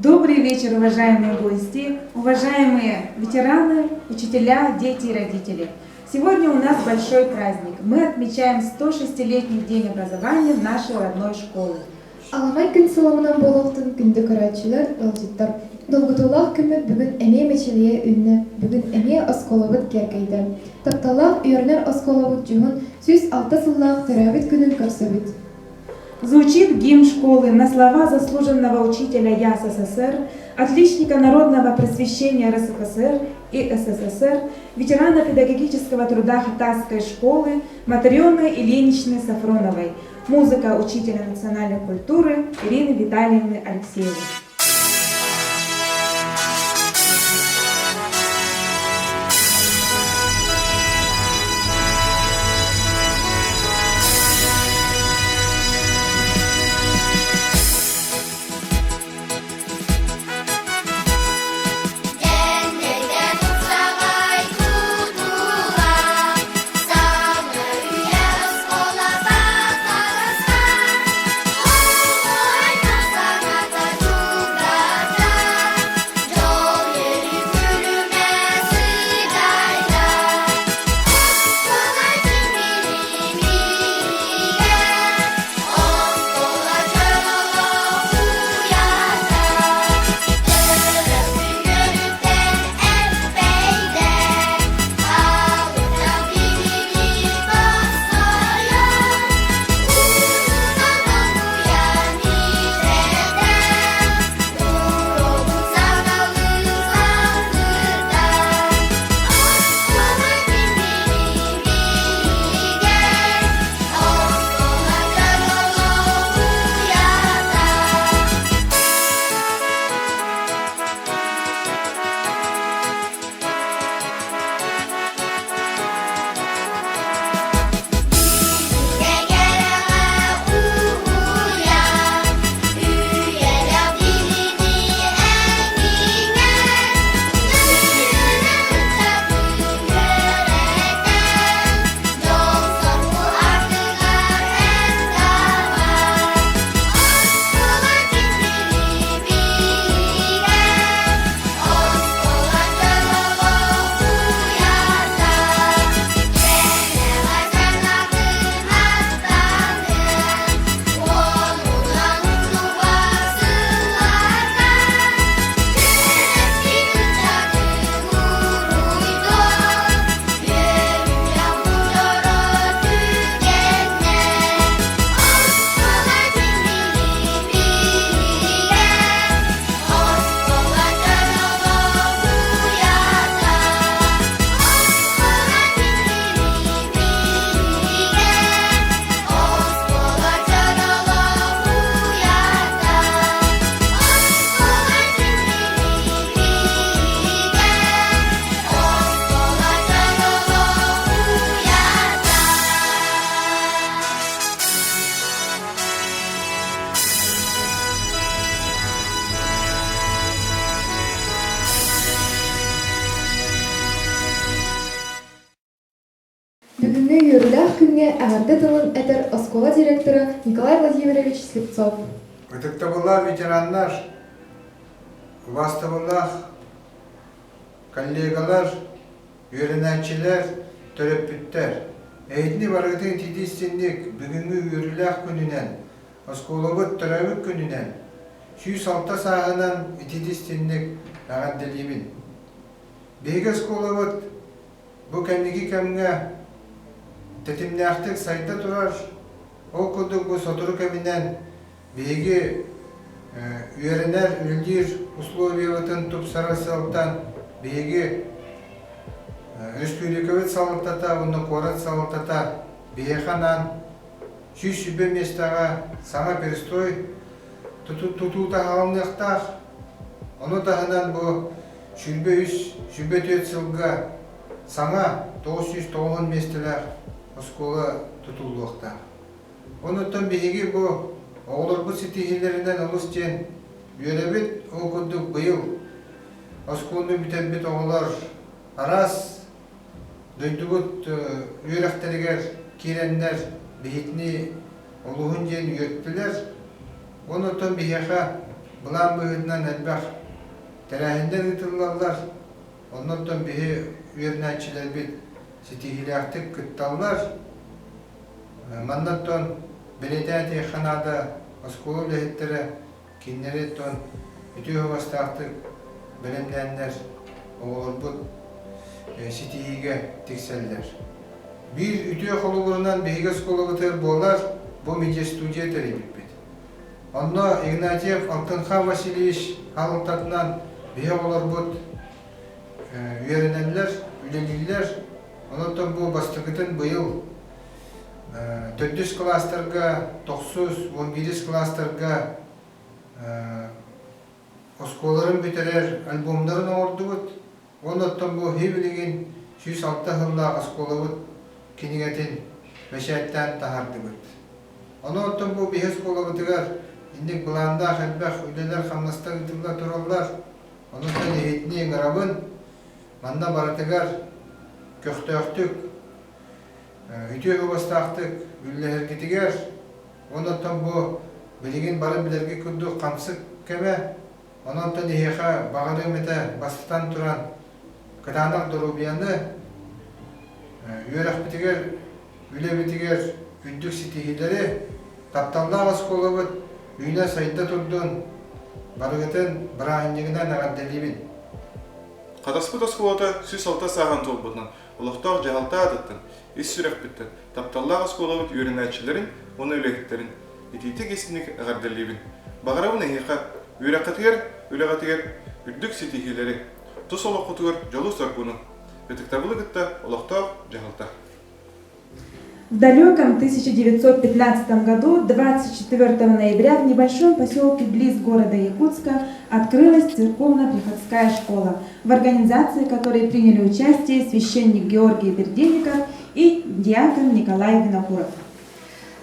Добрый вечер, уважаемые гости, уважаемые ветераны, учителя, дети и родители. Сегодня у нас большой праздник. Мы отмечаем 106-летний день образования нашей родной школы. Аламай күн сыламынан буолуохтун күндү көрөөччүлэр, ыалдьыттар! Долгутуулаах күммүт бүгүн эмиэ мичилийэ үүннэ, бүгүн эмиэ оскуолабыт киэркэйдэ. Тапталлаах үөрэнэр оскуолабыт дьоһун 106 сыллаах төрөөбүт күнүн көрсөбүт. Звучит гимн школы на слова заслуженного учителя ЯССР, отличника народного просвещения РСФСР и СССР, ветерана педагогического труда Хатасской школы Матрены Ильиничны Сафроновой, музыка учителя национальной культуры Ирины Витальевны Алексеевой. Дьэҥдэргэ тупсаҕай тутула, саҥа үйэ оскуолата таҕыста. Оҕо-аймах саҥата чугдаарда, дьол үөрүү күлүмэ сыдьаайда. Оскуола тимири-миригэ, оскуола дьоло уйата. Төрөппүн эппэйдэ, алыптаах билиини тосхойон, уйгутан долгуйан мичээрдэ, уруогун саҥалыы саҥырда. Оскуола тимири-миригэ, оскуола дьоло уйата. Билиигэ-кэрэҕэ уһуйар, үйэлээх билиини эҥиҥэр, көлүөнэ ыччаты үөрэтэр, дьол-соргу ардыгар эн даҕан. Оскуола тимири-биригэ, оскуола дьоло уйата, сэнэҕэ санаатын аттаныан, уолунан умнубат сылларга, үөрэппит ыччатын уруйдуон, үөрүйэх бу дьоро түгэннэр. Оскуола тимири-биригэ, оскуола дьоло уйата. Оскуола тимири-биригэ, оскуола дьоло уйата. Оскуола тимири-биригэ, оскуола дьоло уйата. Бүгүҥҥү үөрүүлээх күҥҥэ эҕэрдэ тылын этэр оскуола директора Николай Владимирович Слепцов. Ытыктабыллаах ветераннар, убаастабыллаах коллегалар, үөрэнээччилэр, төрөппүттэр! Эһигини барыгытын итиитии-истиҥник бүгүҥҥү үөрүүлээх күнүнэн, оскуолабыт төрөөбүт күнүнэн, 106 сааһынан итиитии-истиҥник эҕэрдэлиибин! Биһиги оскуолабыт бу кэнники кэмҥэ тэтимнээхтик сайда турар, ол курдук бу сотору кэминэн Биһиги үөрэнэр, үлэлиир условиябытын тупсарар сыалтан биһиги республикабыт салалтата уонна куорат салалтата биһиэхэ анаан 120 миэстэҕэ саҥа перестрой тутуута аһаҕаланыахтаах. Ону таһынан бу 23, 24 сылга саҥа 990 миэстэлээх оскуола тутуллуохтаах. Онуттан биһиги бу оҕолорбут ситиһиилэринэн олус диэн үөрэбит. Ол курдук быйыл оскуоланы бүтэрбит оҕолор араас дойдубут үөрэхтэригэр киирэннэр биһитини олуһун диэн үөртүлэр. Онуттан биһиэхэ Былаан быһыытынан элбэх тэрээһиннэр ыытыллаллар. Оннуттан биһи үөрэнээччилэрбит ситиһиилээхтик кытталлар. Маннаттан бэлиэтээтиэххэ наада оскуола үлэһиттэрэ кинилэри оттон үтүө убастаахтык бэлэмнээннэр оҕолорбут ситиһиигэ тиксэллэр. Биир үтүө холобурунан биһиги оскуолабытыгар буолар бу медиастудия тэрийбиппит. Онно Игнатьев Алтынхан Васильевич салалтатынан биһи оҕолорбут үөрэнэллэр, үлэлииллэр. Онон бу бастакытын быйыл төрдүс кылаастарга, тохсус, 11 кылаастарга оскуолаларын бүтэрэр альбомнарын оҥордубут. Оннуттан бу билигин 106 сыллаах оскуолабыт кинигэтин бэчээттээн таһаардыбыт. Ону оттон бу биһи оскуолабытыгар инник былааннаах элбэх үлэлэр-хамнастар ыытылла тураллар. Онуттан эһитини ыҥырабын, манна барытыгар көхтөөхтүк, үтүө убастаахтык үллэһэргитигэр, оннуттан бу билигин бары билэргит курдук хамсык кэмэ, Онон эһиэхэ баҕарыам этэ бастатан туран кытаанах доруобуйаны, үөрэхпитигэр, үлэбитигэр үрдүк ситиһиилэри, тапталлаах оскуолабыт үүнэ-сайда турдун, барыгытын бырааһынньыгынан эҕэрдэлиибин! Хатаспыт оскуолата 106 сааһын туолбутунан олохтоох дьаһалта аатыттан, ис сүрэхпиттэн тапталлаах оскуолабыт үөрэнээччилэрин уонна үлэһиттэрин итиитик-истиҥник эҕэрдэлиибин! Баҕарабын эһиэхэ үөрэххитигэр, үлэҕитигэр үрдүк ситиһиилэри, тус олоххутугар дьолу-соргуну, ытыктабылы кытта олохтоох дьаһалта. В далеком 1915 году, 24 ноября, в небольшом поселке близ города Якутска открылась церковно-приходская школа, в организации которой приняли участие священник Георгий Берденников и диакон Николай Винокуров.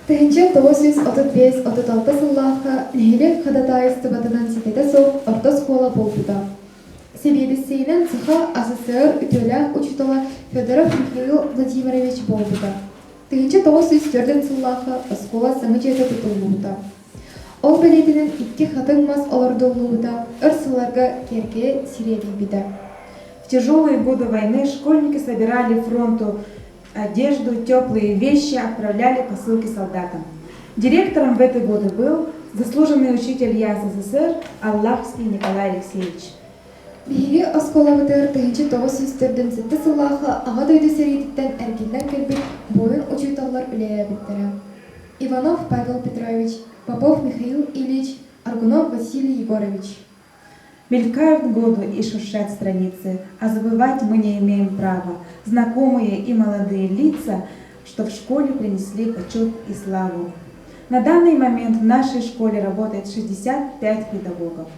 1935-36 сыллаахха нэһилиэк хадатаайыстыбатынан ситэтэ суох орто оскуола буолбута. Сэбиэдиссэйинэн Саха АССР үтүөлээх учуутала Федоров Михаил Владимирович буолбута. 1904 сыллаахха оскуола саҥа дьиэтэ тутуллубута. Ол бэлиэтинэн икки хатыҥ мас олордуллубута өр сылларга киэркэйэ сириэдийбитэ. В тяжелые годы войны школьники собирали фронту одежду, теплые вещи, отправляли посылки солдатам. Директором в эти годы был заслуженный учитель ЯССР Аллахский Николай Алексеевич. Биһиги оскуолабытыгар 1947 сыллаахха Аҕа дойду сэриититтэн эргиллэн кэлбит буойун учууталлар үлэлээбиттэрэ. Иванов Павел Петрович, Попов Михаил Ильич, Аргунов Василий Егорович. Мелькают годы и шуршат страницы, а забывать мы не имеем права. Знакомые и молодые лица, что в школе принесли почет и славу. На данный момент в нашей школе работает 65 педагогов,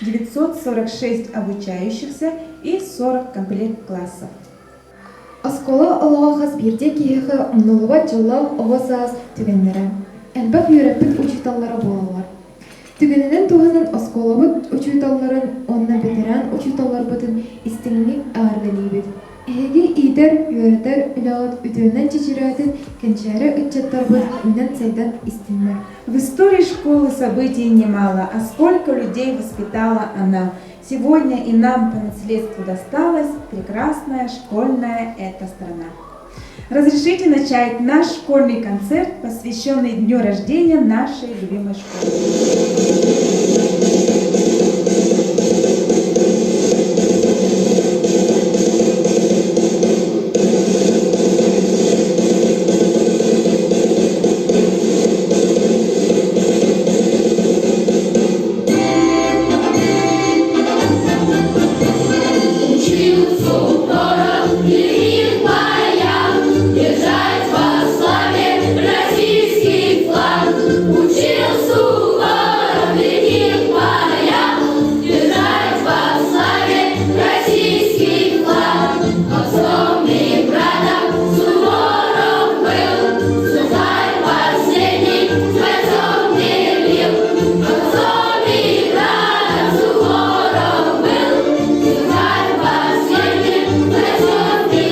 946 обучающихся и 40 комплект классов. Оскуола олоҕо хас биирдии киһиэхэ умнуллубат дьоллоох оҕо саас түгэннэрэ, элбэх үөрэппит учууталлара буолаллар. Түгэнинэн туһанан оскуолабыт учууталларын уонна бэтэрээн учууталларбытын истиҥник эҕэрдэлиибит. Эһиги иитэр, үөрэтэр үлэҕит үтүөнэн чэчирээтин кэнчээри ыччаттарбыт үүнэн-сайдан истиннэр. В истории школы событий немало, а сколько людей воспитала она. Сегодня и нам по наследству досталась прекрасная школьная эта страна. Разрешите начать наш школьный концерт, посвященный дню рождения нашей любимой школы. Учил Суворов велик боям держать во славе российский флаг. Учил Суворов велик боям держать во славе российский флаг. Отцом и братом Суворов был, сухарь последний с бойцом делил. Отцом и братом Суворов был, сухарь последний с бойцом делил.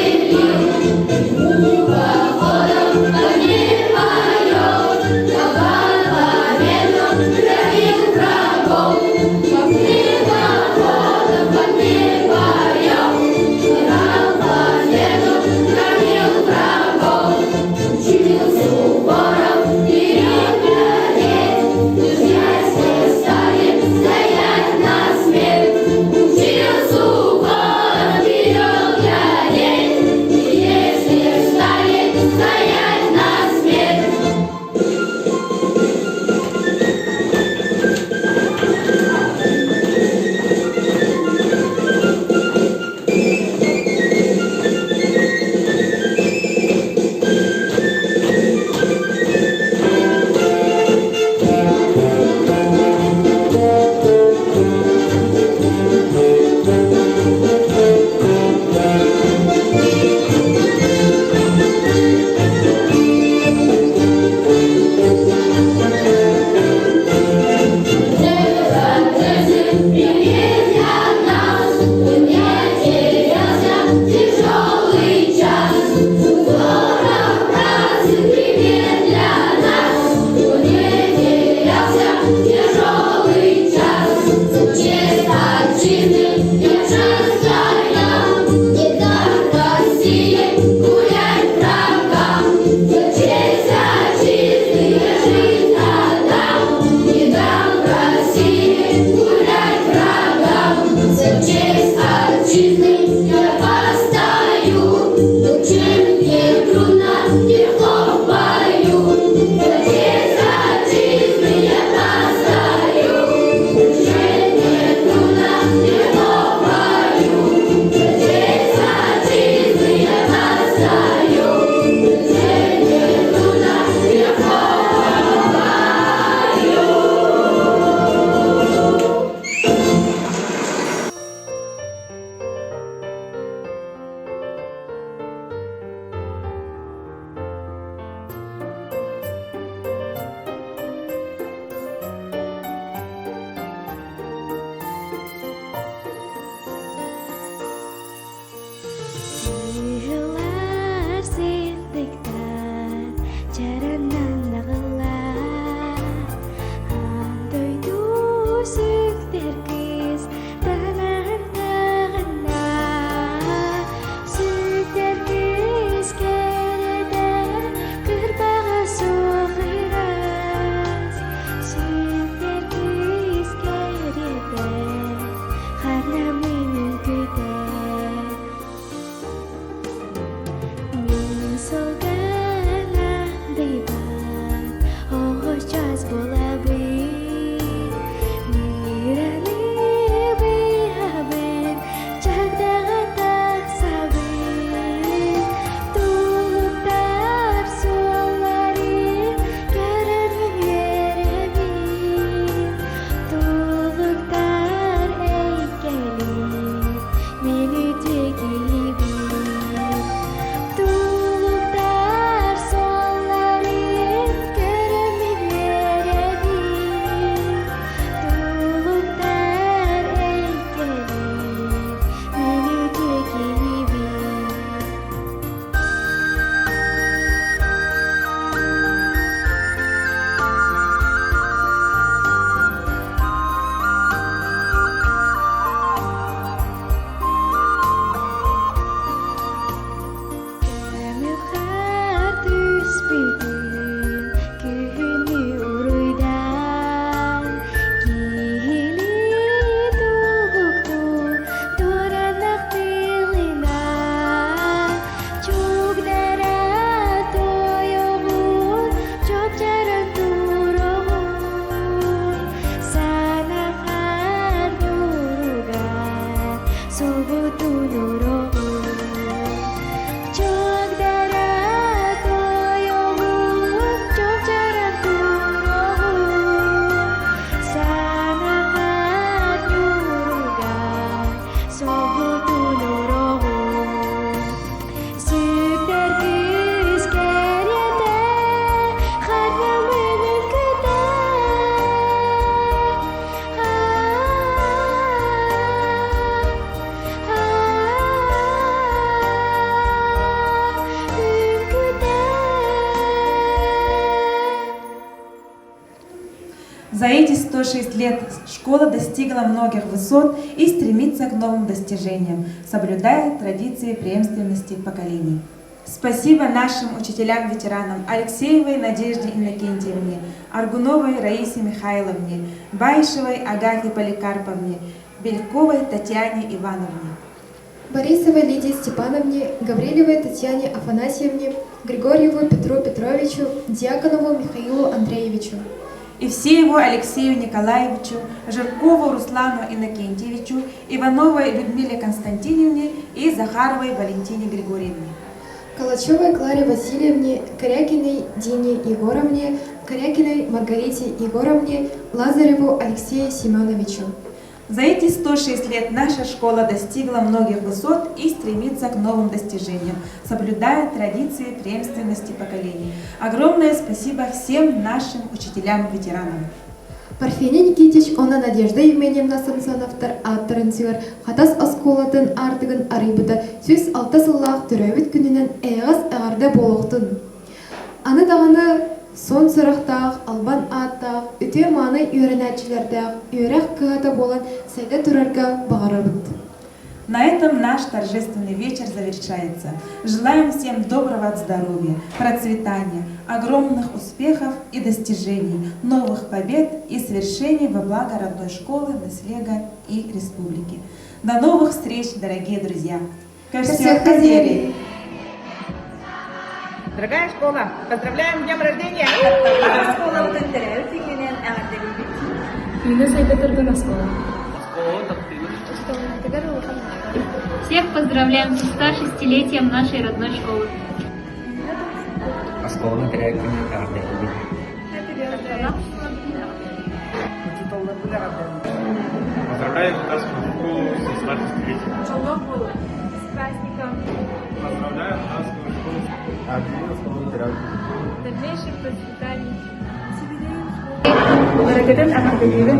За эти 106 лет школа достигла многих высот и стремится к новым достижениям, соблюдая традиции преемственности поколений. Спасибо нашим учителям-ветеранам Алексеевой Надежде Иннокентьевне, Аргуновой Раисе Михайловне, Баишевой Агафье Поликарповне, Бельковой Татьяне Ивановне. Борисовой Лидии Степановне, Гаврилевой Татьяне Афанасьевне, Григорьеву Петру Петровичу, Дьяконову Михаилу Андреевичу. Евсееву Алексею Николаевичу, Жиркову Руслану Иннокентьевичу, Ивановой Людмиле Константиновне и Захаровой Валентине Григорьевне. Калачевой Кларе Васильевне, Корякиной Дине Егоровне, Корякиной Маргарите Егоровне, Лазареву Алексею Семеновичу. За эти 106 лет наша школа достигла многих высот и стремится к новым достижениям, соблюдая традиции преемственности поколений. Огромное спасибо всем нашим учителям-ветеранам. Парфений Никитич уонна Надежда Евменьевна Самсоновтар ааттарын сүгэр Хатас оскуолатын аартыгын арыйбыта 106 сыллаах төрөөбүт күнүнэн эйэҕэс эҕэрдэ буолуохтун! Аны даҕаны суон сурахтаах, албан ааттаах, үтүө-мааны үөрэнээччилэрдээх үөрэх кыһата буолан сайда турарга баҕарабыт. На этом наш торжественный вечер завершается. Желаем всем доброго здоровья, процветания, огромных успехов и достижений, новых побед и свершений во благо родной школы, наслега и республики. До новых встреч, дорогие друзья! Көрсүөххэ диэри! Дорогая школа, поздравляем с днем рождения! Оскуолабытын төрөөбүт күнүнэн эҕэрдэлиибит. Үүнэ сайда турдун оскуола. Всех поздравляем со 106-летием нашей родной школы. Оскуоланы төрөөбүт күнүнэн эҕэрдэлиибит. Поздравляю Хатасскую школу со 106-летием. С праздником! Поздравляю Хатасскую школу. Дальнейших процветаний! Бэрэкэтин эҕэрдэлиибин.